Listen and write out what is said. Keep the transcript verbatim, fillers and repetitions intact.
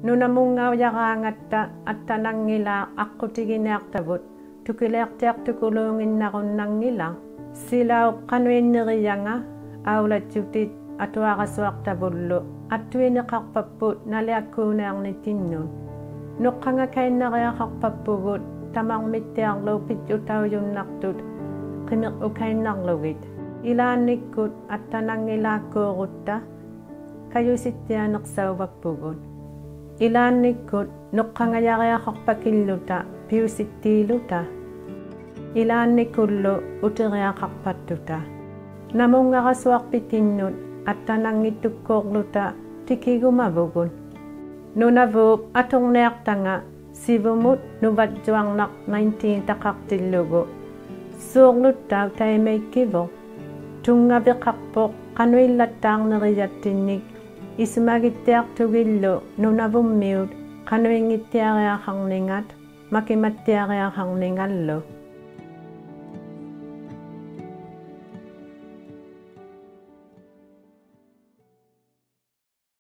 Nunamunngaujaraangatta attananngilaaq aqqutiginiaqtavut tukiliaqtiaqtukuluunnginnarunnanngilaq. Silaup qanuinnirijanga aulajjutit atuarasuaqtavullu attuiniqaqpapput naliakkuuniarnitinnut. Nuqqangakainnariaqaqpappugut tamarmittiarluup pijjutaujunnaqtut qimiqukainnarlugit. Ilaannikkut attananngilaakkuurutta kajusittianiqsauvappugut. Ilaannikkut nuqqangajariaqaqpakilluta piusittiiluta. Ilaannikullu utiriaqaqpattuta. Namunngarasuaqpitinnut attananngittukkuurluta tikigumavugut. Nunavuup aturniaqtanga sivumut nuvajjuarnaq nineteen-taqaqtillugu. Suurluttauq taimaikkivuq. Tunngaviqaqpuq qanuillattaarnirijattinnik isumagittiaqtugillu Nunavummiut qanuinngittiariaqarningat makimattiariaqarningallu.